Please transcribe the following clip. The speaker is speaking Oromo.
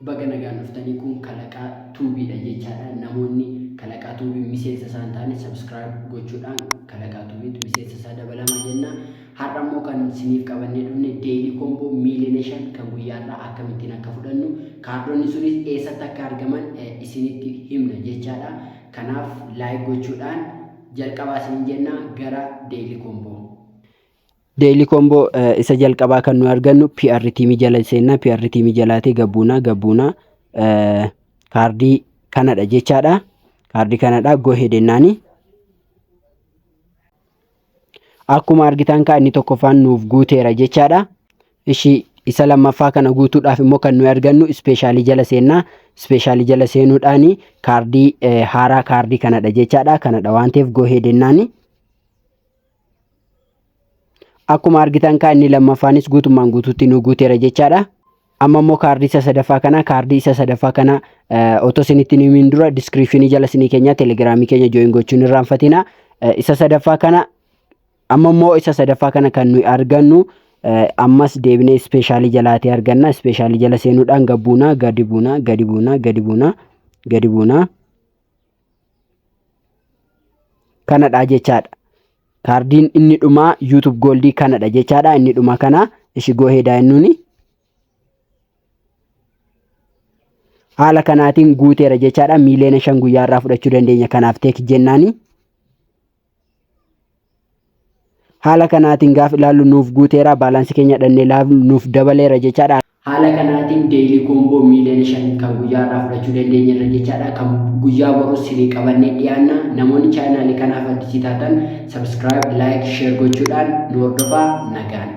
Baga nagaan dhuftanii kun Kalaqaa Tuubiidha jechaadha. Namoonni Kalaqaa Tuubii miseensa isaa hin taane subscribe gochuudhaan Kalaqaa Tuubiitti miseensa isaa dabalamaa jenna. Har'a immoo kan isiniif qabannee dhufne Daily Combo miiliyoona 5 kan guyyaarraa akkamittiin akka fudhannu kaardonni sunis eessatti akka argaman isinitti himna jechaadha. Kanaaf like gochuudhaan jalqabaa isiniin jenna gara Daily Combo. Daily Combo isa jalqabaa kan nu argannu PR team jala seenna. PR team jalaatee gabbuunaa gabbuunaa kaardii kanadha jechaadha. Kaardii kanadha go ahead jennaani. Akkuma argitan kaa inni tokkoffaan nuuf guuteera jechaadha. Ishi isa lammaffaa kana guutuudhaaf immoo kan nuyi argannu ispeeshaalii jala seenna. Ispeeshaalii jala seenuudhaani kaardii haaraa kaardii kanadha jechaadha. Kanadha waan ta'eef go ahead jennaani. Akkuma argitan kaa inni lammaffaanis guutummaan guutuutti nu guuteera jechaadha. Amma immoo kaardii isa sadaffaa kana kaardii isa sadaffaa kana otoo isinitti hin himin dura diskiriipshinii jala isinii keenya telegiraamii keenya jooyin gochuun hin irraanfatina. Isa sadaffaa kana amma immoo isa sadaffaa kana kan nuyi argannu ammas deebinee ispeeshaalii jalaatee arganna. Ispeeshaalii jala seenuudhaan gabbuunaa gadi buunaa gadi buunaa gadi buunaa gadi buunaa. Kanadha jechaadha. Kaardiin inni dhumaa YouTube Goldii kanadha jechaadha. Inni dhuma kana ishi gooheedaa jennuuni. Haala kanaatiin guuteera jechaadha. Miiliyoona 5 guyyaa irraa fudhachuu dandeenya. Kanaaf teek jennaani. Haala kanaatiin gaaf ilaallu nuuf guuteera. Baalaansii keenya dhannee ilaallu nuuf dabaleera jechaadha. Haala kanaatiin Daily Combo miiliyoona 5 kan guyyaa har'aa fudhachuu dandeenyerra jechaadha. Kan guyyaa boruu sinii qabannee dhiyaanna. Namoonni chaanaalii kanaaf addisii taatan subscribe, like, share gochuudhaan nu hordofaa. Nagaan.